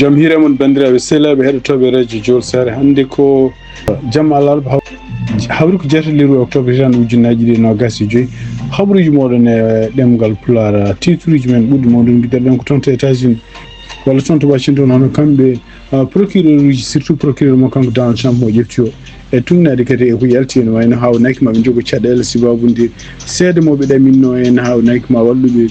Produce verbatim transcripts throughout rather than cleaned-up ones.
Jam hiire mon, banndiraaɓe sehilaaɓe heɗotooɓe radio Jowol Saare. Hannde ko jamma alarba, haw- hawri ko jeetati lewru octobre, hitaande ujunnaji ɗiɗi e noogas e joyi. Habaruuji mooɗon e ɗemngal Pulaar, titruuji men ɓurɗi mawnude, ngiɗɗen ko toon to États-Unis walla toon to Washington, hono kamɓe, ah, procureur uji, surtout procureur mo kanko Donald Trump mo ƴefti o, e tugnaade kadi e ko yalti en, wayno haawnaki ma ɓe njogo caɗeele sababude seede mo ɓe ɗaminno en, haawnaki ma walluɓe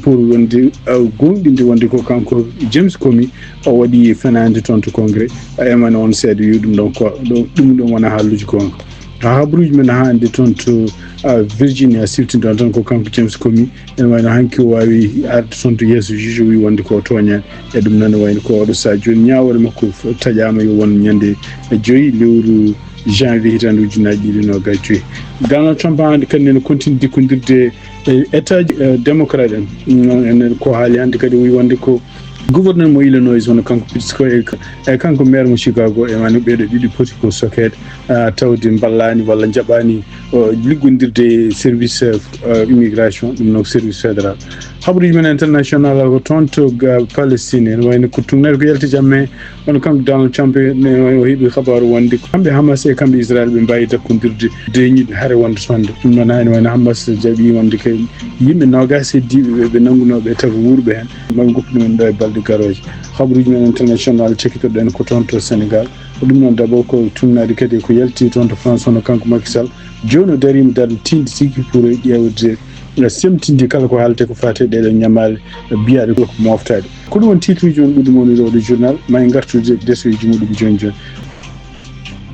pour wonde, ah, goonɗinde wonde ko kanko James Comey o waɗi fenaande toon to Congrès, a ƴamani on seede yo ɗum ɗon ko ɗo, ɗum ɗon wona haalluuji goonga. Habaruuji men hannde toon to, ah, Virginia, siftinta tan ko kanko James Comey, ene wayno hanki o waawi arde toon to yeeso juge, o wi wonde ko tooñaani. E ɗum noon wayno ko oɗo sahaa jooni ñaawoore makko f-, taƴaama yo won ñande joyi lewru janvier hitaande ujunnaji ɗiɗi e noogas e joyi. Donald Trump hannde kadi nene continue dikkondirde e état, eh, démocrate en. Noon enen ko haali hannde kadi o wi wonde ko gouverneur mo Illinois hono kanko Pete Scott e, e kanko maire mo Chicago, e wano ɓeeɗo ɗiɗi poti ko sokeede, ah, tawde mballaani walla njaɓaani, oh, liggondirde e service, eh, immigration, ɗum noon ko service fédéral. Habaruuji men international ko toon to ga Palestine, ene wayno ko tugnaade ko yalti jamma he, kono kanko Donald Trump ne o heɓi kabaaru wonde ko kamɓe Hamas e kamɓe Israel ɓe mbaawi dakkondirde deeƴnude hare wonde toon nde. Ɗum noon ene wayno Hamas jaɓi wonde ko yimɓe noogas heddiiɓe ɓe, ɓe nanngunooɓe e tago wuurɓe heen, maɓe ngoppu ɗumen ɗo e balɗe garooje. Habaruuji men international cekkitorɗen ko toon to Sénégal. Ko ɗum noon d'abord ko tugnaade kadi ko yalti toon to France, hono kanko Macky Sall. Jooni o dariima darnde tiiɗnde tigi pour ƴeewde, eh, semtinde kala ko haalete ko faati e ɗeɗo ñamaale, eh, biyaaɗe ko mooftaade. Ko ɗum woni titruuji men ɓurɗi mawnude oɗo journal, ma en ngartu de-, desoyji muɗum jooni jooni.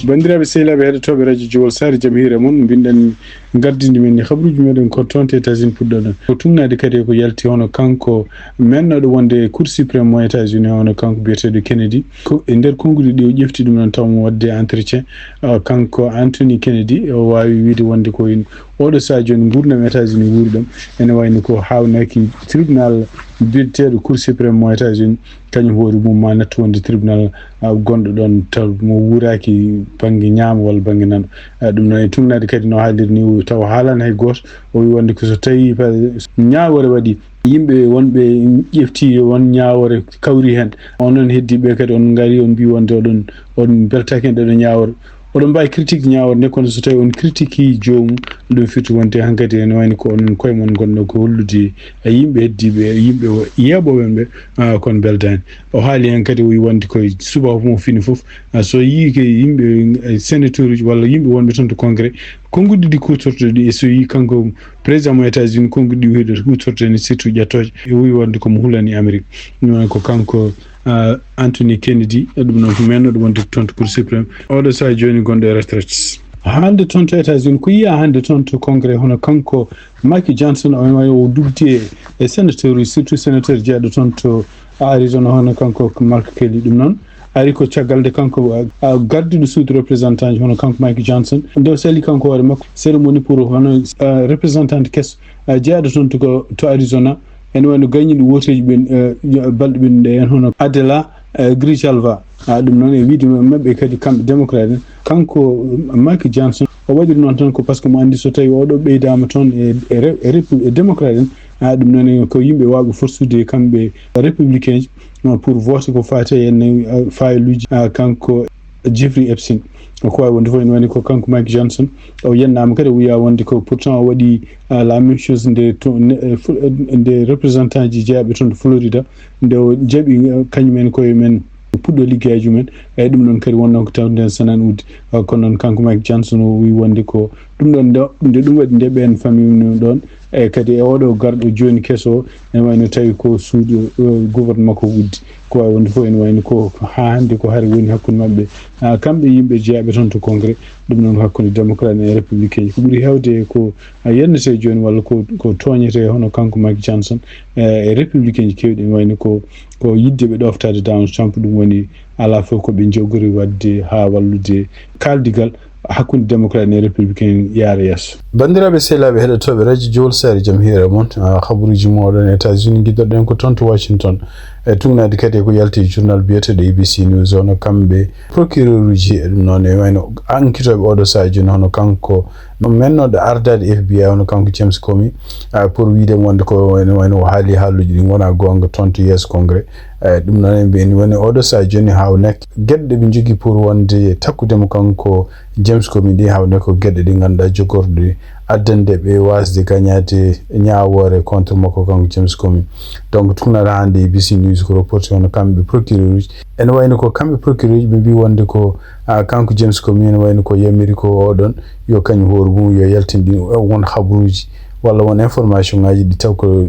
Banndiraaɓe sehilaaɓe heɗotooɓe radio Jowol Saare, jam hiire mon, mbinɗen gardindi men ni habaruuji meɗen ko toon to États-Unis puɗɗoɗen. Ko tugnaade kadi ko yalti hono kanko mennoɗo wonde Cour suprême mo États-Unis, hono kanko biyeteeɗo Kennedy. Ko e nder konnguɗi ɗi o ƴefti ɗum noon taw mo waɗde entretien, ah, kanko Anthony Kennedy, o waawi wiide wonde ko en oɗo sahaa jooni nguurndam États-Unis wuuri ɗum. Ene wayno ko haawnaki tribunal biyeteeɗo Cour suprême mo États-Unis, kañum hoore mum ma nattu wonde tribunal, ah, gonɗo ɗoon taw mo wuuraaki bannge ñaamo walla bannge nano. Ah, ɗum noon e tugnaade kadi no haaliri ni, o taw haalaani hay gooto. O wi wonde ko so tawii pa-, ñaawoore waɗi, yimɓe wonɓe ƴefti won ñaawoore kawri heen, on noon heddiiɓe kadi on ngari on mbi wonde oɗon, on mbeltaaki heen ɗeɗo ñaawoore. Oɗon mbaawi critique ñaawoore nde, kono so tawii on critique joomum, ɗum firti wonde hankadi ene wayno ko onon koye mon ngonno ko hollude e yimɓe heddiiɓe, e yimɓe yeeɓooɓe ɓe, ah, kono mbeldaani. O haali heen kadi o wi wonde koye subaka mo fini fof, ah, so yii ko yimɓe, eh, sénateur uji walla yimɓe wonɓe toon to Congrès, konnguɗi ɗi kuutortoo ɗi, e so yii kanko président mo États-Unis, konnguɗi ɗi huutortoo ni, surtout ƴettooje, e o wi wonde ko mo hulani Amérique. Ɗum noon ko kanko, ah, Anthony Kennedy, e ɗum noon ko mennoɗo wonde toon to Cour suprême. Oɗo sahaa jooni gonɗo e retraite. Hannde toon to États-Unis, ko yiyaa hannde toon to Congrès, hono kanko Mike Johnson, o, o, o dugdi e, e sénateur uji, surtout sénateur jeeɗo toon to Arizona, hono kanko Mark Kelly. Ɗum noon ari ko caggal nde kanko, a, a, gardiiɗo suudu représentant ji, hono kanko Mike Johnson, nde o sali kanko hoore makko cérémonie pour hono, a, représentant keso, a, jeeɗo toon to, to Arizona, ene wayno gayniiɗo wooteeji ɓen, eh, balɗe ɓen ɗe en hono Adela, eh, Grijalva. Ah, ɗum noon e wiide ma-, maɓɓe kadi kamɓe démocrate en. Kanko, eh, Mike Johnson, o waɗiri noon tan ko parce que mo anndi so tawii oɗo ɓeydaama toon e, e re-, e repu-, e démocrate en. Ah, ɗum noon e ko yimɓe waawɓe forsude kamɓe républicain ji, ah, pour vote ko faati e en, ah, fayiluuji, ah, kanko Jeffrey Epstein. Ko waawi wonde fof ene wayno ko kanko Mike Johnson. O yennaama kadi, o wiyaa wonde ko pourtant o waɗi, ah, la même chose nde to, ne, eh, fu-, eh, nde représentant ji jeeyaɓe toon to Florida, nde o jaɓi, eh, kañum en koye men puɗɗo liggeyaaji mumen. Eyyi, ɗum ɗon kadi wonno ko tawde nden sanan uddi. Ah, kono noon kanko Mike Johnson o wi wonde ko ɗum ɗon nde, nde ɗum waɗi nde ɓeen famille mum ɗon. Eyyi, kadi e oɗo garɗo jooni keso o, ene wayno tawi ko suudu, eh, gouvernement ko uddi. Ko waawi wonde fof ene wayno ko haa hannde ko hari woni hakkunde maɓɓe. Ah, kamɓe yimɓe jeeyaɓe toon to Congrès, ɗum noon ko hakkunde démocrate en e républicain ji. Ko ɓuri heewde ko, ah, yennetee jooni walla ko, ko tooñetee hono kanko Mike Johnson, eh, e républicain ji keewɗi ene wayno ko, ko yiɗde ɓe ɗooftaade Donald Trump, ɗum woni alaa fof ko ɓe njogori waɗde haa wallude kaaldigal hakkunde démocrate en e républicain yaara yeeso. Banndiraaɓe sehilaaɓe heɗotooɓe radio Jowol Saare, jam hiire mon. Ah, habaruuji mooɗon e États-Unis, ngiɗɗoɗen ko toon to Washington. E tugnaade kadi ko yalti journal biyeteeɗo A B C News, hono kamɓe procureur uji e ɗum noon e wayno ankitooɓe oɗo sahaa jooni, hono kanko mennoɗo ardaade F B I, hono kanko James Comey, ah, pour wiide wonde ko wayno, wayno o haali haaluuji ɗi ngonaa goonga toon to yeeso Congrès. Eyi, ɗum noon en mbiyani woni oɗo sahaa jooni haawnaki geɗe ɗe ɓe njogii pour wonde takkude mo kanko James Comey ɗi haawnaki ko geɗe ɗe ngannduɗaa jogorɗe addande ɓe waasde gañaade ñaawoore contre makko kanko James Comey. Donc, tuugnaade hannde e B C News ko reporté hono kamɓe procureur uji. Ene wayno ko kamɓe procureur uji ɓe mbii wonde ko, ah, kanko James Comey ene wayno ko yamiri ko oɗon yo kañum hoore mum yo yaltin ɗin, eh, won habaruuji walla won information ngaji ɗi taw ko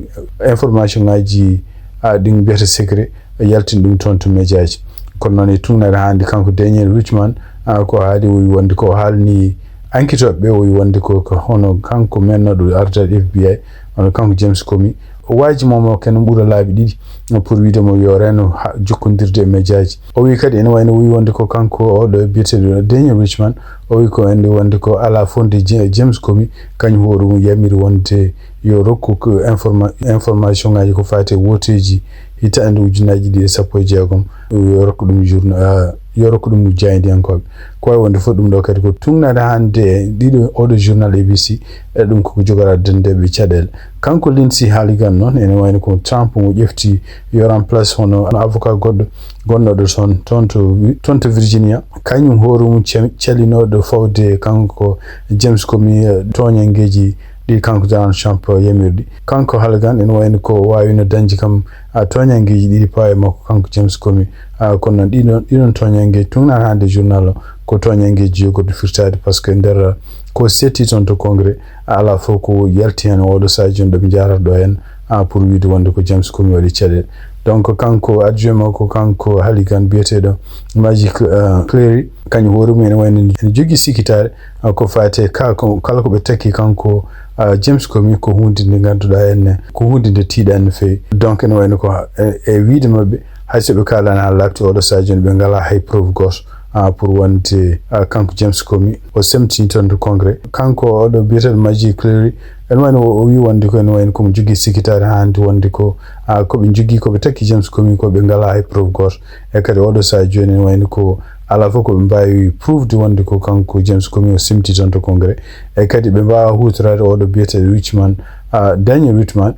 information ngaji, ah, ɗin mbiyata secret, yaltin ɗum toon to médiaji. Kono noon e tuugnaade hannde kanko Daniel Richman, ah, ko haali o wi wonde ko haalni enquêteur ɓe o wi wonde ko, ko hono kanko mennoɗo arda F B I, hono kanko James Comey, o waaji mo mo ken ɓura laabi ɗiɗi pour wiide mo yo reno ha jokkondirde e médiaji. O wi kadi ene wayno o wi wonde ko kanko oɗo biyeteɗo Daniel Richman, o wi ko ende wonde ko ala fonde Je-, James Comey kañum hoore mum yamiri wonde yo rokku ko informa-, information ngaji ko fate wooteji hitande ujunnaji ɗiɗi e sappo e jeegom, yo rokku ɗum journa-, ah, yo rokku ɗum jaayndiyankooɓe. Ko wayi wonde fof ɗum ɗo kadi ko tuugnaade hannde e ɗiɗo oɗo journal A B C, e ɗum koko jogora dendeɓe caɗeele. Kanko Lindsey Halligan noon, ene wayno ko Trump mo ƴefti yo remplace hono avocat goɗɗo gonnoɗo toon, toon to, toon to Virginia. Kañum hoore mum ce-, calinoɗo fawde kanko James Comey, eh, tooñanngeeji ɗi kanko Donald Trump yamirɗi. Kanko Halligan ene wayno ko waawino dañde kam, ah, tooñanngeeji ɗiɗi pawa e makko kanko James Comey. Ah, kono noon ɗiɗon, ɗiɗon tooñanngeeji tuugnaade hannde journal o ko tooñanngeeji jogorɗi firtaade par ce que nder ko setti toon to Congrès, ah, alaa fof ko yalti heen oɗo sahaa jooni ɗo ɓe njaarata ɗo heen, ah, pour wiide wonde ko James Comey waɗi caɗeele. Donc kanko adjoint makko kanko Halligan biyeteɗo Majic, ah, Cleary, kañum hoore mum ene wayno ene jogii sikkitaare, ah, ko fate ka, ko, kala ko ɓe takki kanko, ah, James Comey ko huunde nde ngannduɗaa ene, ko huunde nde tiiɗani no feewi. Donc ene wayno ko, eh, e wiide maɓɓe, hay so ɓe kaalani haa laaɓti oɗo sahaa jooni ɓe ngalaa hay preuve gooto, ah, pour wonde, ah, kanko James Comey o semtini toon to Congrès. Kanko oɗo biyeteɗo Majic Cleary, ene wayno o, o wi wonde ko ene wayno komo jogii sikkitaare haa hannde wonde ko, ah, ko ɓe njogii ko ɓe takki James Comey ko ɓe ngalaa hay preuve gooto. E kadi oɗo sahaa jooni ene wayno ko alaa fof ko ɓe mbaawi prouve de wonde ko kanko James Comey o semti toon to Congrès. E kadi ɓe mbaawa huutoraade oɗo biyeteɗo Richman, ah, Daniel Richman,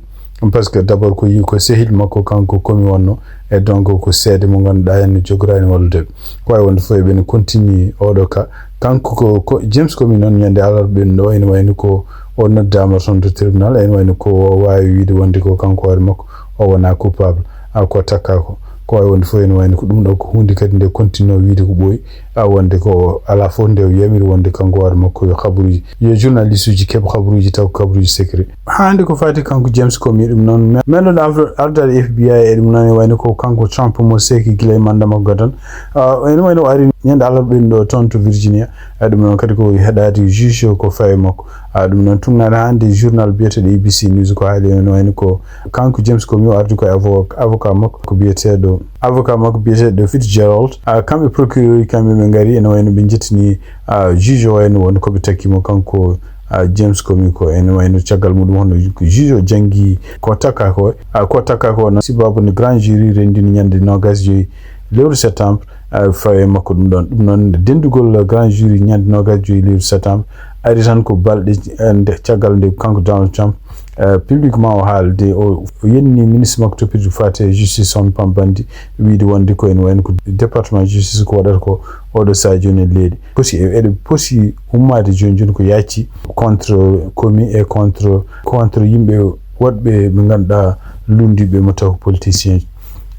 par ce que d'abord ko yi-, ko sehil makko kanko Comey wonno. E donc ko seede mo ngannduɗaa en no jogoraani wallude ɓe. Ko wayi wonde fof eɓe no continue oɗo ka. Kanko ko, ko James Comey noon ñande alarba ɓen ɗo ene wayno ko o noddaama toon to tribunal, ene wayno ko o waawi wiide wonde ko kanko hoore makko o wona coupable, ah, ko takka ko. Ko wayi wonde fof ene wayno ko ɗum ɗo ko huunde kadi nde continue wiide ko ɓooyi, ah, wonde ko alaa fof nde o yamiri wonde kanko hoore makko yo habaruuji, yo journaliste uji keɓ habaruuji taw ko habaruuji secret. Hannde ko fati kanko James Comey ɗum noon, me-, menɗo ardo-, ardaade F B I e ɗum noon e wayno ko kanko Trump mo seeki gila e manda makko gadon. Ah, ene wayno o ari ñande alarba ɓen ɗo toon to Virginia. Ah, ɗum noon kadi ko heɗaade juge o ko fawi makko. Ah, ɗum noon tuugnaade hannde journal biyeteɗo A B C News ko haali ene wayno ko kanko James Comey o ardi ko e avo-, avocat makko ko biyeteɗo, avocat makko biyeteɗo Fitzgerald. Ah, kamɓe procureur uji kamɓe ɓe ngari ene wayno ɓe jettini, ah, juge o wayno wonde ko ɓe takki mo kanko, ah, James Comey ko ene wayno caggal muɗum hono juge o janngi ko takka ko, ah, ko takka ko no sibabu no grand jury renndini ñande noogas joyi lewru septembre, ah, fawi e makko ɗum ɗon. Ɗum noon denndugol grand jury ñande noogas joyi lewru septembre ari tan ko balɗe, eh, nde caggal nde kanko Donald Trump, eh, publiquement o haalde, o, o yenni ministre makko toppitde ko fati e justice on pambandi, wiide wonde ko ene wayno ko département justice ko waɗata ko oɗo sahaa jooni e leydi. Poti, e-, eɗe poti ummaade jooni jooni ko yaaccii contre Comey e contre, contre yimɓe woɗɓe ɓe ngannduɗaa lunndiiɓe mo taw ko politicien.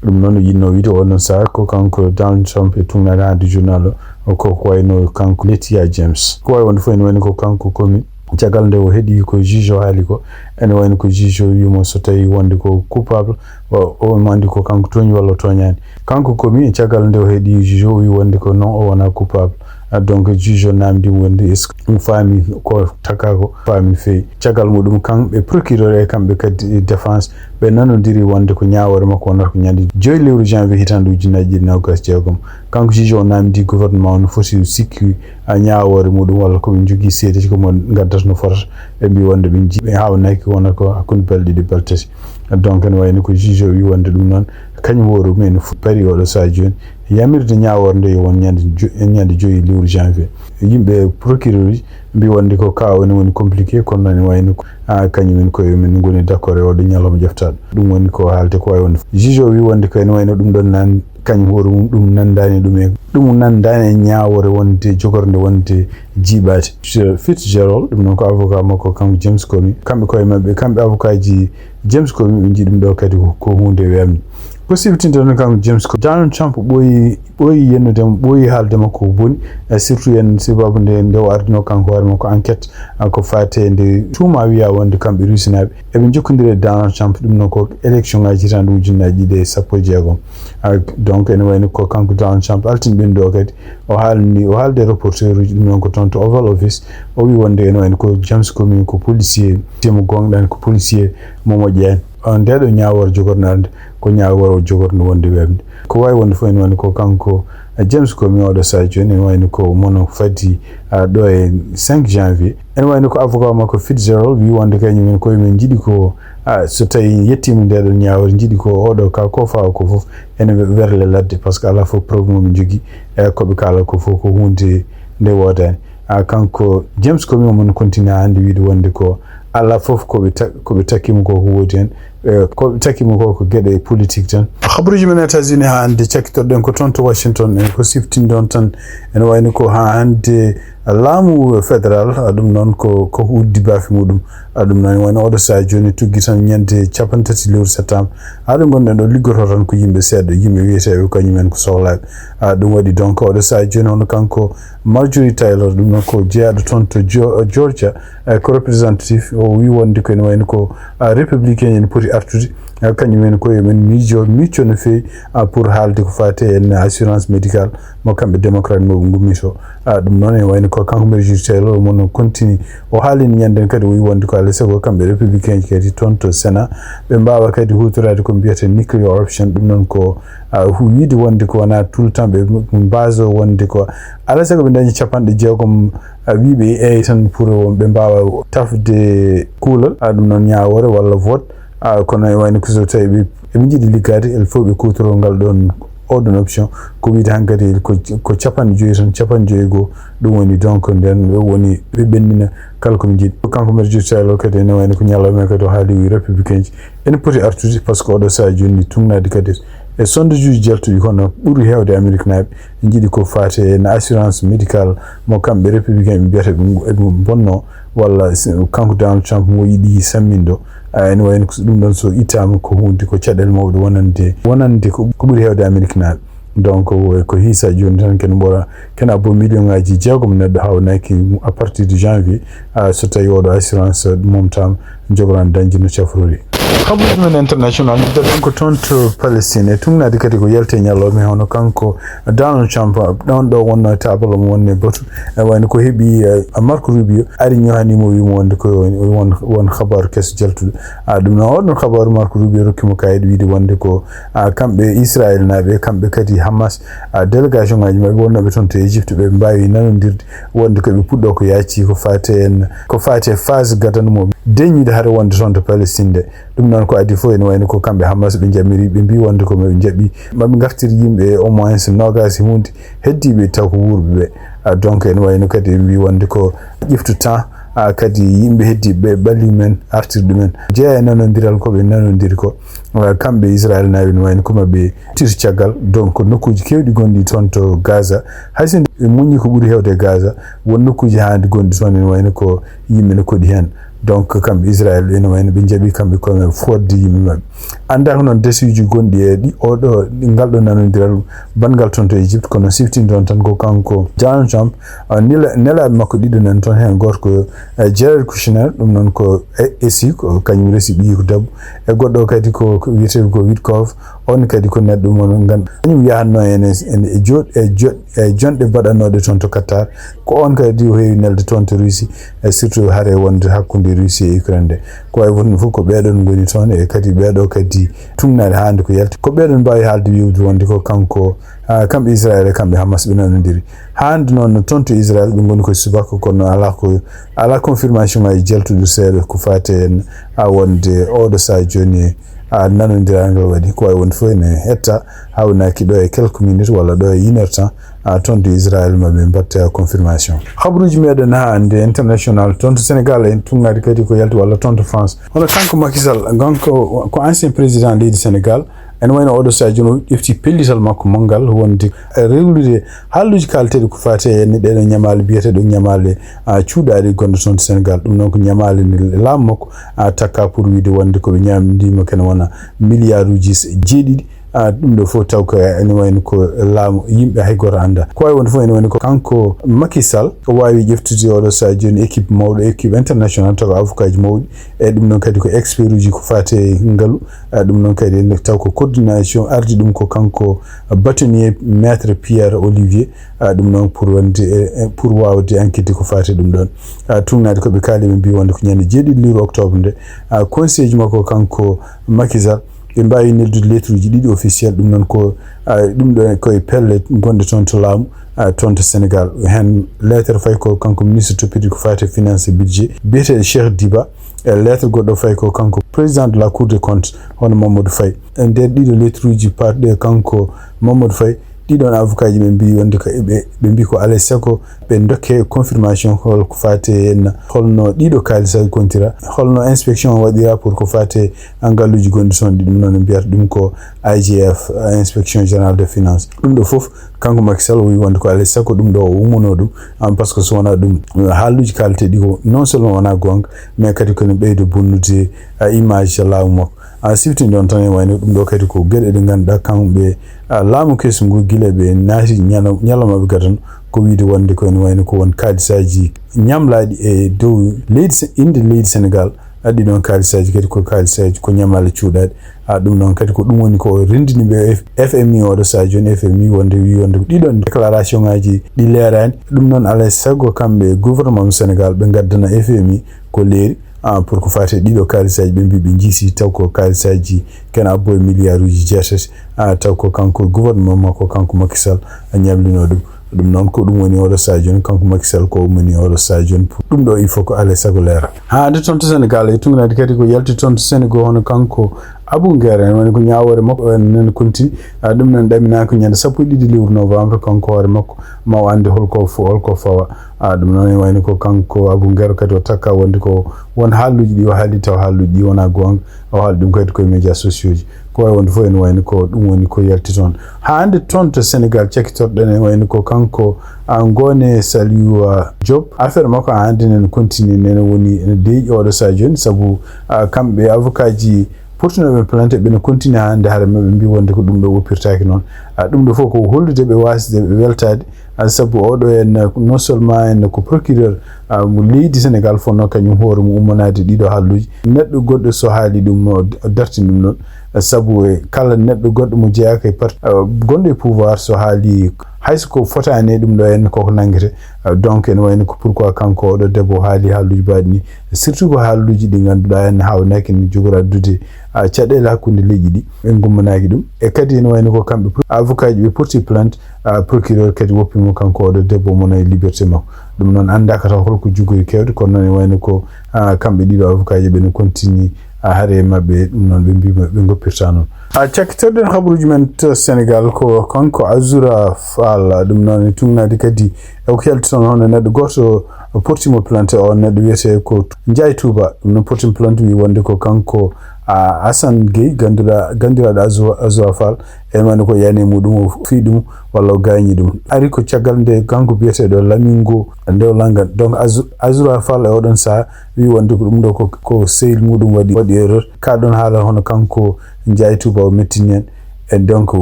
Ɗum noon o yinnoo wiide oɗon sahaa ko kanko Donald Trump e tuugnaade hannde journal o, ko ko wayno kanko Letitia James. Ko wayi wonde fof ene wayno ko kanko Comey, caggal nde o heɗi ko juge o haali ko, ene wayno ko juge o wii mo so tawii wonde ko coupable, o, o mandi ko kanko tooñi walla o tooñaani. Kanko Comey, caggal nde o heɗi juge o, o wii wonde ko non, o wonaa coupable. Ah, donc juge o naamndi mo wonde est-ce que ɗum faami ko takka ko, faami no feewi. Caggal muɗum kamɓe procureur e kamɓe kadi défense ɓe nanondiri wonde ko ñaawoore makko wonata ko ñande joyi lewru janvier hitaande ujunnaji ɗiɗi noogas jeegom. Kanko juge o naamndi gouvernement o no foti sikki, ah, ñaawoore muɗum walla ko ɓe njogii seedeji ko mo ngaddata no fotata. Ɓe mbii wonde ɓe nji-, ɓe haawnaki wona ko hakkunde balɗe ɗiɗi balɗe tati. Donc ene wayno ko juge o wii wonde ɗum noon kañum hoore mum ene fu-, parii oɗo sahaa jooni yamirde ñaawoore nde yo won ñande jo-, ñande joyi lewru janvier. Yimɓe procureur uji mbi wonde ko ka woni, woni compliqué, kono noon ene wayno ko, ah, kañum en koye men ngoni d'accord e oɗo ñalawma ƴeftaɗo. Ɗum woni ko haalte ko wawi wonde. Juge o wi wonde ko ene wayno ɗum ɗon nan, kañum hoore mum ɗum nandaani ɗum e, ɗum nandaani e ñaawoore wonde jogorde wonde jiiɓaade. Fitzgerald, ɗum noon ko avocat makko kanko James Comey. Kamɓe koye maɓɓe, kamɓe avocat ji James Comey, ɓe njiɗi ɗum ɗo kadi ko, ko huunde weeɓnde. Ko siftinta noon kanko James Comey, Donald Trump ɓooyi, ɓooyi yennude mo, ɓooyi haalde makko ko boni, e surtout en sababu nde, nde o ardino kanko hoore makko enquête, ah, ko faate nde tuuma wiya wonde kamɓe Rusinaaɓe eɓe njokkondiri e Donald Trump, ɗum noon ko élection ngaji hitaande ujunnaji ɗiɗi e sappo e jeegom. Ah, donc ene wayno ko kanko Donald Trump altini ɓennude o kadi, o haalni, o haalde reporter uji, ɗum noon ko toon to Oval Office, o wi wonde ene wayno ko James Comey ko policier, temo gonɗan ko policier mo moƴƴani. On nde ɗo ñaawoore jogorno arde, ko ñaawoore o jogorno wonde weeɓnde. Ko wawi wonde fof ene wayno ko kanko, eh, James Comey oɗo sahaa jooni, ene wayno ko mono fadi, ah, ɗo e cinq janvier. Ene wayno ko avocat makko Fitzgerald wi wonde kañum en koye men njiɗi ko, ah, so tawi yettima nde ɗo ñaawoore, njiɗi ko oɗo ka ko fawa ko fof ene we-, werle ladde, par ce que ala fof preuve mo ɓe njogii, e ko ɓe kaala ko fof ko huunde nde woodani. Ah, kanko James Comey omo continue hannde wiide wonde ko ala fof ko ɓe ta-, ko ɓe takkimo ko, ko woodi heen, e ko ɓe takkimo ko, ko geɗe politique tan. Habaruuji men États-Unis haa hannde cakkitoɗen ko toon to Washington, en ko siftindon tan, ene wayno ko haa hannde laamu fédéral, ah, ɗum noon ko, ko uddi baafe muɗum. Ah, ɗum noon woni oɗo sahaa jooni tuggi tan ñande capanɗe tati lewru septembre. Haa ɗo ngonɗen ɗo liggoto tan ko yimɓe seeɗa, yimɓe wiyeteeɓe kañum en ko sohlaaɓe. Ah, ɗum waɗi donc oɗo sahaa jooni hono kanko Marjorie Taylor, ɗum noon ko jeyaaɗo toon to Geo-, Georgia, eh, ko representative, o wi wonde ko ene wayno ko, ah, républicain en poti artude, ah, kañum en ko yo men miijo, micco no feewi, ah, pour haalde ko faati en assurance médicale mo kamɓe démocrate mo ɓe ngummi to. Ah, ɗum noon ene wayno ko kanko Marjorie Taylor mo no continue, o haalini ñande kadi o wi wonde ko alaa sago kamɓe républicain ji kadi toon to Sénat ɓe mbaawa kadi huutoraade ko mbiyata nuclear option, ɗum noon ko, ah, hu-, wiide wonde ko wona tout le temps ɓe mbaaso wonde ko alaa sago ɓe daña capanɗe jeegom, ah, wiiɓe eeyi tan pour ɓe mbaawa tafde kuulal, ah, ɗum noon ñaawoore walla vote, ah, kono e wayno ko so tawi ɓe, eɓe njiɗi liggaade, il faut ɓe kuutoroo ngal ɗoon, oɗon option, ko wiide hankadi ko, ko capanɗe joyi tan, capanɗe joyi goo, ɗum woni donc nden woni ɓe ɓenndina kala ko ɓe njiɗi. Kanko Marjorie Taylor kadi ene wayno ko ñalawma kadi o haali wi républicain ji ene poti artude, par ce que oɗo sahaa jooni tugnaade kadi e sondage uji jaltuɗi kono ɓuri heewde Ameriknaaɓe njiɗi ko faati e assurance médicale mo kamɓe républicain ɓe mbiyata ɓe ngu-, eɓe mbonno, walla si, kanko Donald Trump mo yiɗi sammindo. Ah, ene wayno ko ɗum ɗon so ittaama ko huunde ko caɗeele mawɗe wonande, wonande ko, ko ɓuri heewde Ameriknaaɓe. Donc, ko hiisa jooni tan ken mbora, ken abbo million ngaji jeegom neɗɗo hawnaaki à partir de janvier, ah, so tawi oɗo assurance momtaama, jogoran dañde no cafrori. Habaruuji men international, noddaɗen ko toon to Palestine, e tugnaade kadi ko yalte ñalawma, hono kanko Donald Trump, ɗon ɗo wonno e taabal mo wonno e batu, e wayno ko heɓi, eh, Marco Rubio ari ñohani mo, wi mo wonde ko won, won, won habaaru keso jaltuɗo. Ah, ɗum noon oɗon habaaru Marco Rubio rokki mo kayit wiide wonde ko, ah, kamɓe Israel naaɓe, kamɓe kadi Hamas, ah, délégation ngaji maɓɓe wonnooɓe toon to Égypte, ɓe mbaawi nanondirde wonde ko ɓe puɗɗo ko yaaci ko faati en, ko faati e phase gadano mo deñude hare wonde toon to Palestine nde. Ɗum noon ko adii fof ene wayno ko kamɓe Hamas ɓe jamiri, ɓe mbi wonde ko maɓe jaɓi maɓe ngartir yimɓe au moins noogaas e huunde heddiiɓe taw ko wuurɓe ɓe. Ah, donc ene wayno kadi ɓe mbi wonde ko ƴeftu temps, ah, kadi yimɓe heddiiɓe ɓe ɓalli men artir ɗumen. Jeeya e nanondiral ko ɓe nanondiri ko, ah, kamɓe Israel naaɓe ene wayno ko maɓe tirti caggal. Donc nokkuuji keewɗi gonɗi toon to Gaza, hay so ɓe muñi ko ɓuri heewde e Gaza, won nokkuuji haandi gonɗi toon ene wayno ko yimɓe no koɗi heen. Donc kamɓe Israel ene wayno ɓe jaɓi kamɓe koye maɓɓe fodde yimɓe maɓɓe. Anndaa ko noon dasuuji gonɗi e ɗi, oɗo, ngal ɗo nanondiral banngal toon to Égypte, kono siftindon tan ko kanko Donald Trump, ah, nela-, nelaaɓe makko ɗiɗo nan toon, heen gooto ko, eh, Jared Kushner, ɗum noon ko e-, esi, ko kañum resi ɓiyi ko debbo, e goɗɗo kadi ko, ko wiyetee ko Witkoff, on kadi ko neɗɗo mo nganndu-, kañum yahatno en e, en e jooɗ-, e jooɗ-, e jonɗe baɗanooɗe toon to Qatar, ko on kadi o heewi nelde toon to Russie, e surtout hare wonde hakkunde Russie e Ukraine nde. Ko wayi wonde fof ko ɓeeɗon ngoni toon, e kadi ɓeeɗo kadi tugnaade haande ko yalti. Ko ɓeeɗon mbaawi haalde wiwde wonde ko kanko, ah, kamɓe Israel e kamɓe Hamas ɓe nanondiri. Haande noon no toon to Israel ɓe ngoni ko subaka, kono alaa ko, alaa confirmation ngaji jaltuɗo seeɗa ko faati en, ah, wonde oɗo sahaa jooni a nanondiral ngal waɗi. Ko wawi wonde fof ene hetta, hawnaaki ɗo e quelques minutes walla ɗo e une heure temps, a toon to Israël, ma ɓe mbatta confirmation. Habaruji meɗen ha hande international, toon to Sénégal en tunngaade kadi ko yalti, walla toon to France. Hono kanko Macky Sall, kanko ko ancien président leydi Sénégal, ene wayno oɗo sadio no ƴefti pellital makko manngal wonde reglude haalluuji kaalteeɗi ko faati e ɗeɗo ñamaale biyeteeɗo ñamaale, a, cuuɗaaɗe gonɗe toon to Sénégal. Ɗum noon ko ñamaale nde laamu makko, a, takka pour wiide wonde ko ɓe ñaamdiima kene wona milliarduuji jeeɗiɗi. A, ɗum ɗo fof taw ko ene wayno ko laamu yimɓe hay gooto annda. Ko wawi wonde fof ene wayno ko kanko Macky Sall o wawi ƴeftude oɗo sadio jooni équipe mawɗo, équipe international, taw ko avocat ji mawɗi. E ɗum noon kadi ko expert uji ko faati e ngalu. A, ɗum noon kadi ene taw ko coordination ardi ɗum ko kanko bâtonnier maître Pierre Olivier. A, ɗum noon pour wonde, e, e, pour wawde enquête ko faati ɗum ɗon. A, tuugnaade ko ɓe kaali, ɓe mbi wonde ko ñande jeeɗiɗi lewru octobre nde, a, conseil ji makko kanko Macky Sall ɓe mbawi neldude lettre uji ɗiɗi officiel. Ɗum noon ko, a, ɗum ɗo koye pelle gonɗe toon to laamu, a, toon to Sénégal. Hen lettre fayi ko kanko ministre toppiti ko faati e finance et budget biyeteeɗo Cheikh Diba. E lettre goɗɗo fayi ko kanko président de la Cour des comptes, hono Mamadou Faye. E nder ɗiɗo lettre uji paɗɗe kanko Mamadou Faye, ɗiɗon avocat ji ɓe mbi wonde ko ɓe, ɓe mbi ko alay sago ɓe dokke confirmation hol ko faati e henna, holno ɗiɗo kaalisaji kontira, holno inspection waɗira pour ko faati e ngalluuji gonɗi toon ɗi. Ɗum noon mbiyata ɗum ko I G F, inspection générale de finance. Ɗum ɗo fof kanko Macky Sall o wi wonde ko alay sago ɗum ɗo o ummono ɗum, um, par ce que so wona ɗum, haalluuji kaalteɗi ko non seulement wona gonga, mais kadi ko ene ɓeydo bonnude, a, image laamu makko. A, sifti ɗon tan e wayno ɗum ɗo kadi ko geɗe ɗe ngannduɗaa kamɓe, a, laamu kesu ngu gila ɓe naati ñalo-, ñalawmaaɓe gadano, ko wiide wonde ko ene wayno ko won kaalisaji ñamlaaɗi e dow leydi Se-, innde leydi Sénégal. A, ɗi ɗon kaalisaji kadi ko kaalisaji ko ñamaale cuuɗaaɗe. A, ɗum noon kadi ko ɗum woni ko renndini ɓe F-, F M I oɗo sadio jooni, F M I wonde wi wonde ko ɗiɗon déclaration ngaji ɗi leeraani. Ɗum noon alay sago kamɓe gouvernement mo Sénégal ɓe ngaddana F M I ko leeri, a, pour ko faati e ɗiɗo kaalisaji ɓe mbi ɓe jiisi taw ko kaalisaji ken abbo e milliarduuji jeetati, a, taw ko kanko gouvernement makko kanko Macky Sall a ñamlino ɗum. Ɗum noon ko ɗum woni oɗo sadio jooni, kanko Macky Sall ko ɗum woni oɗo sadio jooni. Ɗum ɗo il faut ko alay sago leera. Ha hande toon to Sénégal e tuugnaade kadi ko yalti toon to Sénégal hono kanko Abou Nguer, ene woni ko ñaawoore makko, ene, ene konti, a, ɗum noon ɗaminaa ko ñande sappo e ɗiɗi lewru novembre, kanko hoore makko ma o annde holko fo-, holko fawa. A, ɗum noon ene wayno ko kanko Abou Nguer kadi o takka wonde ko won haalluuji ɗi o haali taw haalluuji ɗi wona goonga, o haali ɗum kadi koye médias sociaux ji. Ko wawi wonde fof ene wayno ko ɗum woni ko yalti toon. Ha hande toon to Sénégal cakkitorɗen ene wayno ko kanko, a, Ngoné Saliou, a, Diop. Affaire makko ha hande nene continue, nene woni ene deeƴi oɗo sadio jooni, sabu, a, kamɓe avocat ji portinoɓe plainte ɓe no continue hande hare maɓɓe mbi wonde ko ɗum ɗo woppirtaki noon. A, ɗum ɗo fof ko hollude ɓe wasde ɓe weltade. A, sabu oɗo en non seulement en ko procureur, a, mo leydi Sénégal fonno kañum hoore mo ummanade ɗiɗo haalluuji. Neɗɗo goɗɗo so haali ɗum o dartin ɗum ɗon. A, sabu e kala neɗɗo goɗɗo mo jeeyaka e parti, a, gonɗo e pouvoir so haali hayso ko fotani e ɗum ɗo en koko nanguete. A, donc ene wayno ko pourquoi kanko oɗo debbo haali haalluuji mbaɗi ni, surtout ko haalluuji ɗi ngannduɗaa en hawnaki ne jogori addude, a, caɗeele hakkunde leƴƴi ɗi ɓe gummanaki ɗum. E kadi ene wayno ko kamɓe pro-, avocat ji ɓe porti plainte, a, procureur kadi woppi mo kanko oɗo debbo mo no e liberté makko. Ɗum noon anndaka taw holko jogori kewde, kono noon e wayno ko, a, kamɓe ɗiɗo avocat ji ɓe no continue, a, hare e maɓɓe, ɗum noon ɓe mbi ɓe goppirta noon. A, cakkitorɗen habaruji men to Sénégal ko kanko Azoura Fall, ɗum noon e tuugnaade kadi e ko yalti toon hono neɗɗo gooto portimo plainte, o neɗɗo wiyetee ko Ndiaye Touba, ɗum noon portimo plainte wi wonde ko kanko, a, Assane Gueye, gannduɗaa, ganndiraaɗo Azoura, Azoura Fall, ene wayno ko yani e muɗum o fii ɗum walla o gaañi ɗum. Ari ko caggal nde kanko biyeteeɗo Lamingo nde o lanngan. Donc Azu-, Azoura Fall e oɗon saha wi wonde ko ɗum ɗo ko, ko sehil muɗum waɗi, waɗi erreur. Ka ɗon haala hono kanko Ndiaye Touba o mettini en. E donc o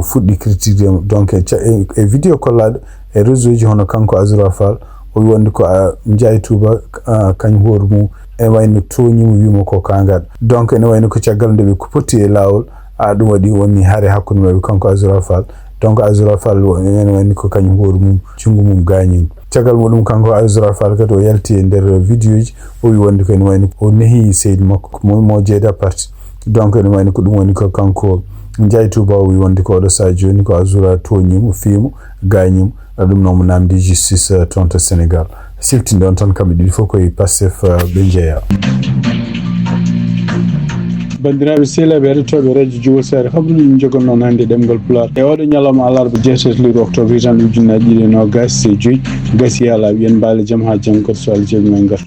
fuɗɗi critique mo. Donc e ca-, e, e vidéo kollaaɗo e réseau ji hono kanko Azoura Fall, o wi wonde ko, a, Ndiaye Touba, a, kañum hoore mum ene wayno tooñi mo, wi mo ko kangaɗo. Donc ene wayno ko caggal nde ɓe potti e laawol, a, ɗum waɗi woni hare hakkunde maɓɓe kanko Azoura Fall. Donc Azoura Fall o, ene wayno ko kañum hoore mum, junngo mum gaañi mo. Caggal muɗum kanko Azoura Fall kadi o yalti e nder vidéo ji, o wi wonde ko ene wayno o nehi sehil makko mo, mo jeeyɗa parti. Donc ene wayno ko ɗum woni ko kanko Ndiaye Touba o wi wonde ko oɗo saha jooni ko Azoura tooñi mo, fii mo, gaañi mo. Ɗum noon mo namdi justice, eh, toon to Sénégal. Siftinɗon tan kamɓe ɗiɗi fof koye Pastef, eh, ɓe jeeya. Banndiraaɓe sehilaaɓe heɗotooɓe radio Jiwo Sare, habruuji ɗi njogannoo hannde ɗemngal Pulaar e oɗo ñalawma alarba jeetati lewru octobre hitande ujunnaji ɗiɗi e noogas e joyi. Gasi alaa, wiyen mbaale jam haa janngo so Allah jaɓi ma en ngartu.